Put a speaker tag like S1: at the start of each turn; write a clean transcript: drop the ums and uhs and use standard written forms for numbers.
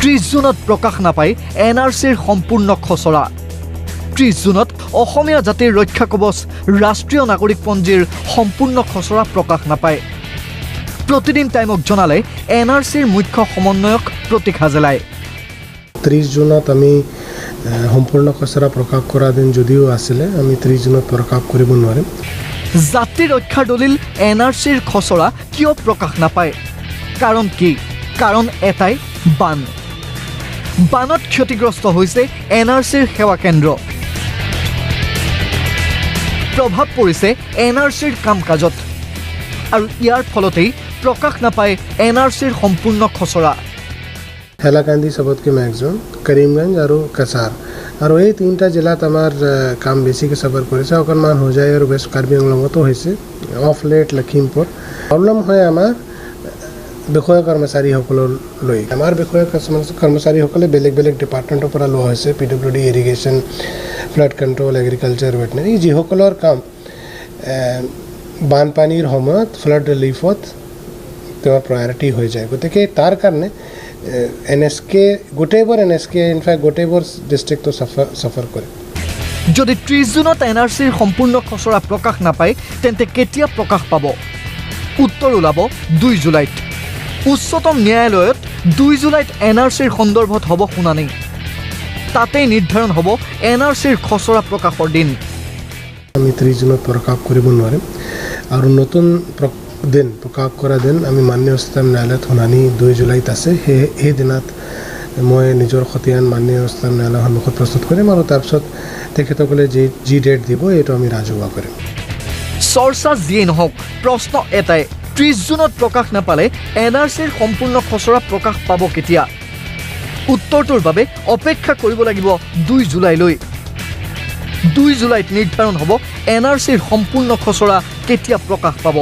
S1: 30 জুনত প্ৰকাশ নাপায় এন আৰ চিৰ সম্পূৰ্ণ খচৰা। 30 জুনত অসমীয়া জাতিৰ ৰক্ষা কৱচ ৰাষ্ট্ৰীয় নাগৰিকপঞ্জীৰ সম্পূৰ্ণ খচৰা প্ৰকাশ নাপায়। প্ৰতিদিন টাইমক জনালে এন আৰ চিৰ মুখ্য সমন্বয়ক প্ৰতীক হাজেলাই।
S2: 30 জুনত আমি সম্পূৰ্ণ খচৰা প্ৰকাশ কৰা দিন যদিও আছিলে, আমি 30 জুনত প্ৰকাশ কৰিব নোৱাৰিম।
S1: জাতি ৰক্ষাৰ দলিল এন আৰ চিৰ খচৰা কিয় প্ৰকাশ নাপায়? কাৰণ কি? কাৰণ এটাই, বান। বানত ক্ষতিগ্ৰস্ত হৈছে এন আৰ চিৰ সেৱা কেন্দ্ৰ। প্ৰভাৱ পৰিছে এন আৰ চিৰ কাম কাজত আৰু ইয়াৰ ফলতেই প্ৰকাশ নাপায় এন আৰ চিৰ সম্পূৰ্ণ খচৰা।
S2: হেলাকান্দি চবতকৈ মেক্সিমাম, কৰিমগঞ্জ আৰু কাছাৰ, আৰু এই তিনিটা জিলাত আমাৰ কাম বেছিকৈ চাফাৰ কৰিছে। অকণমান হোজাই আৰু ৱেষ্ট কাৰ্বি আংলঙতো হৈছে, অফ লেট লখিমপুৰ। প্ৰব্লেম হয় আমাৰ বিষয়া কৰ্মচাৰীসকলৰ লৈ। আমাৰ বিষয়া কৰ্মচাৰীসকলে বেলেগ বেলেগ ডিপাৰ্টমেণ্টৰ পৰা লোৱা হৈছে, P W D, irrigation, flood control, agriculture, veterinary, যিসকলৰ কাম বানপানীৰ সময়ত ফ্লাড ৰিলিফত তেওঁৰ প্ৰায়ৰিটি হৈ যায়। গতিকে তাৰ কাৰণে এন এছ কে গোটেইবোৰ, এন এছ কে ইনফেক্ট গোটেইবোৰ ডিষ্ট্ৰিক্টটো চাফাৰ কৰে।
S1: যদি 30 জুনত এন আৰ চিৰ সম্পূৰ্ণ খচৰা প্ৰকাশ নাপায়, তেন্তে কেতিয়া প্ৰকাশ পাব? উত্তৰ ওলাব 2 জুলাইত। উচ্চতম ন্যায়ালয়ত 2 জুলাইত এন আৰ চিৰ সন্দৰ্ভত হ'ব শুনানি। তাতেই নিৰ্ধাৰণ হ'ব এন আৰ চিৰ খচৰা প্ৰকাশৰ দিন।
S2: আমি 30 জুনত প্ৰকাশ কৰিব নোৱাৰিম আৰু নতুন দিন প্ৰকাশ কৰা দিন আমি মাননীয় উচ্চতম ন্যায়ালয়ত শুনানি 2 জুলাইত আছে, সেই দিনাত মই নিজৰ খতিয়ান মাননীয় উচ্চতম ন্যায়ালয়ৰ সন্মুখত প্ৰস্তুত কৰিম আৰু তাৰপিছত তেখেতসকলে যি ডেট দিব এইটো আমি ৰাজহুৱা কৰিম।
S1: চৰ্চা যিয়েই নহওক, প্ৰশ্ন এটাই, 30 জুনত প্ৰকাশ নাপালে এন আৰ চিৰ সম্পূৰ্ণ খচৰা প্ৰকাশ পাব কেতিয়া? উত্তৰটোৰ বাবে অপেক্ষা কৰিব লাগিব 2 জুলাইলৈ। 2 জুলাইত নিৰ্ধাৰণ হ'ব এন আৰ চিৰ সম্পূৰ্ণ খচৰা কেতিয়া প্ৰকাশ পাব।